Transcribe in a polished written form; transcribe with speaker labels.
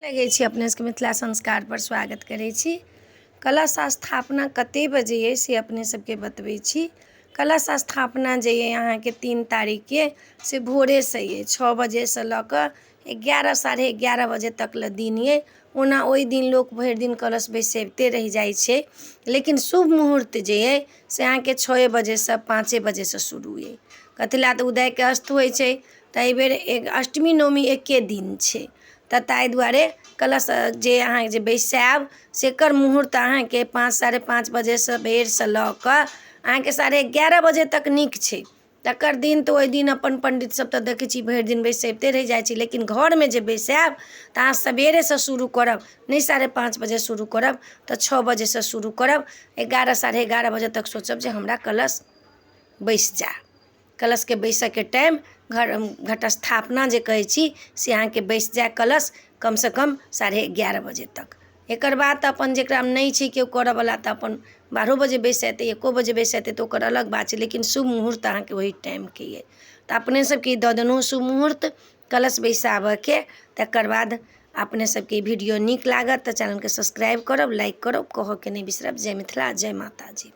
Speaker 1: लगै छी अपने सबके मिथिला संस्कारपर स्वागत करै छी। कलश स्थापना कते बजे अइ से अपने सबके बतबै छी। कलश स्थापना जे अइ अहाँके 3 तारीखके से भोरेसँ अइ, 6 बजेसँ लऽ कऽ 11 11:30 बजे तक लए दिन अइ। ओना ओहि दिन लोक भरि दिन कलश बैसेबिते रहि जाइ छै, लेकिन शुभ मुहूर्त जे अइ से अहाँके 6 बजेसँ 5 बजेसँ शुरू अइ। कथी लए तऽ उदयके अस्त होइ छै, तऽ एहिबेर अष्टमी नवमी एके दिन छै, तऽ ताहि दुआरे कलश जे अहाँ जे बैसायब सेकर मुहूर्त अहाँके 5 5:30 बजेसँ बेरसँ लऽ कऽ अहाँके 11:30 बजे तक नीक छै। तकर दिन तऽ ओहि दिन अपन पण्डित सब तऽ देखै छी भरि दिन बैसबिते रहि जाइ छै, लेकिन घरमे जे बैसायब तऽ अहाँ सबेरेसँ शुरू करब, नहि 5:30 बजे शुरू करब तऽ 6 बजेसँ शुरू करब, 11 11:30 बजे तक सोचब जे हमरा कलश बैस जाय। कलशके बैसऽके टाइम घर घट स्थापना जे कहै छी से अहाँके बैस जाय कलश कमसँ कम 11:30 बजे तक। एकर बाद तऽ अपन जकरा नहि छै केओ करऽवला तऽ अपन 12 बजे बैसेतै, 1 बजे बैसेतै, तऽ ओकर अलग बात छै, लेकिन शुभ मुहूर्त अहाँके ओहि टाइमके अइ। तऽ अपने सबके दऽ देलहुँ शुभ मुहूर्त कलश बैसाबऽके। तकर बाद अपने सबके ई वीडियो नीक लागत तऽ चैनलके सब्सक्राइब करब, लाइक करब, कहऽके नहि बिसरब। जय मिथिला, जय माताजी।